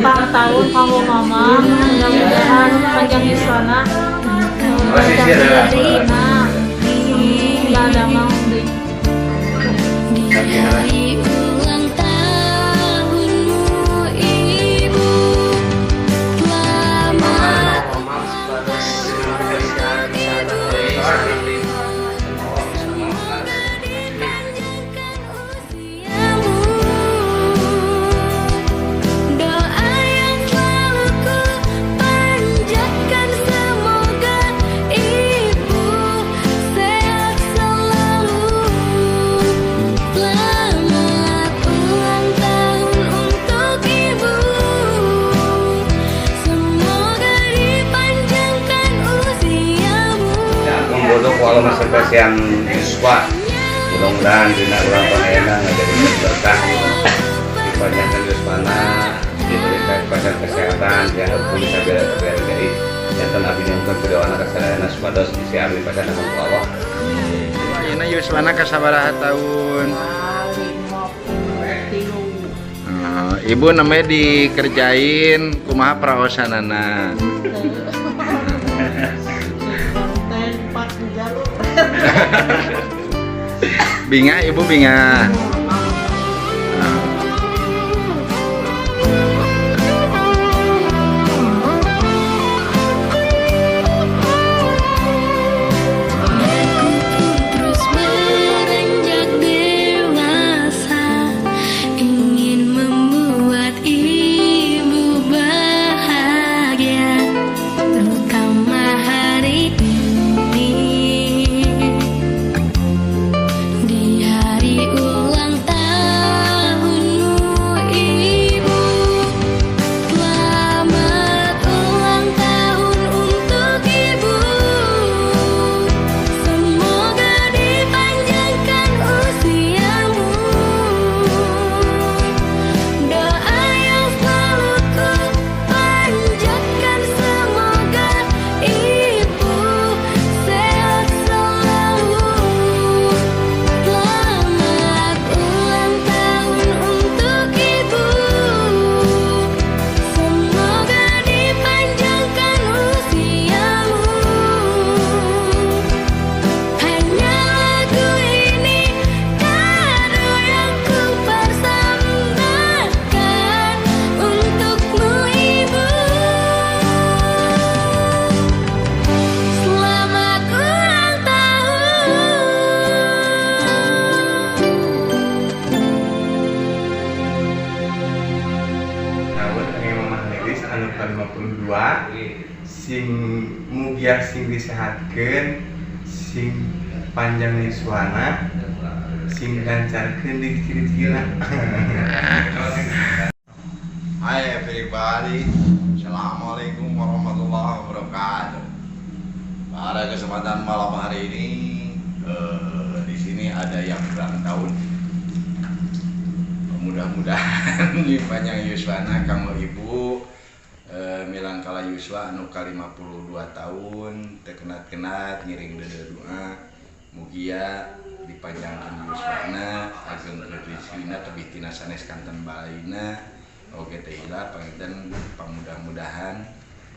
Ulang tahun kamu mama, mudah-mudahan panjang yuswana, panjang ada mau di hari ulang tahunmu ibu, selamat ibu, semoga dipanjangkan usiamu, doa yang selalu ku panjatkan semoga ibu sehat selalu. Selamat ulang tahun untuk ibu, semoga dipanjangkan usiamu. Membolok walau spesial yuswa, mudah-mudahan dina ulang tahun ayeuna ngajadikeun berkah, dipanjangkan yuswana, diberikan kepada kesehatan yang pulih sabila sabila deui. Janten abdi nyuhunkeun doana kasadayana supados isi abdi pasana ku Allah. Ayeuna yuswana kasabaraha tahun? 53. Oh, ibu namanya dikerjain kumaha praosanana? Tempat di jalur. Bingah ibu, bingah. Dan ku pun terus beranjak dewasa, ingin membuat ibu bahagia, terutama hari ini, di hari ulang tahunmu ibu. Selamat ulang tahun untuk ibu, semoga dipanjangkan usiamu, doa yang selalu ku panjatkan semoga ibu sehat selalu. Selamat ulang tahun untuk ibu, semoga dipanjangkan usiamu. Hanya lagu ini kado yang ku persembahkan untukmu ibu. Selamat ulang tahun. Tahun kangge Mamah Lilis anu ka-52, sing mugia sing disehatkeun, sing panjang yuswana, sing dilancarkeun rezeki-rezekina. Hi everybody, Assalamualaikum warahmatullahi wabarakatuh. Pada kesempatan malam hari ini, di sini ada yang ulang tahun. Mudah-mudahan dipanjang yuswana kanggo ibu, milangkala yuswa anu ka 52 tahun, teu kenat-kenat ngiring deudeuh doa. Mugia dipanjangkeun yuswana, agengkeun rezekina tebih tina sanes kanten balaina. Oge teh hilap panginten pamudah-mudahan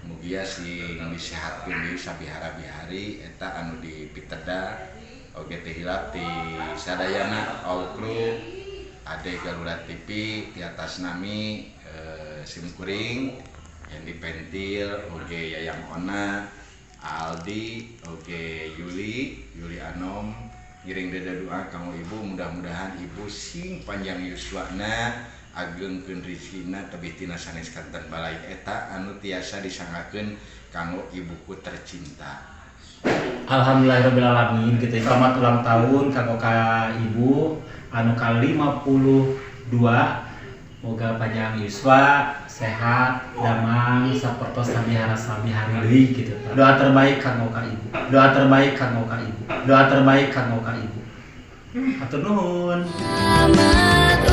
mugia sing disehatkeun deui sabihara-bihari eta anu dipiteda. Oge teh hilap ti sadayana all crew Ade Garuda TV ti atas nami simkuring Hendy Pentil, oge Yayang Ona, Aldi, oge Yuli, Yuli Anom ngiring deda doa kanggo ibu, mudah-mudahan ibu sing panjang yuswana, agengkeun rezekina tebih tina sanes kanten balai eta anu tiasa disanggakeun kanggo ibuku tercinta. Alhamdulillahirobbilalamin gitu. Selamat ulang tahun kanggo ka ibu anu ka 52. Moga panjang yuswa, sehat, damang, sapertos sabihara sabihari deui gitu. Doa terbaik kanggo ka ibu. Doa terbaik kanggo ka ibu. Doa terbaik kanggo ka ibu. Hatur nuhun. Selamat.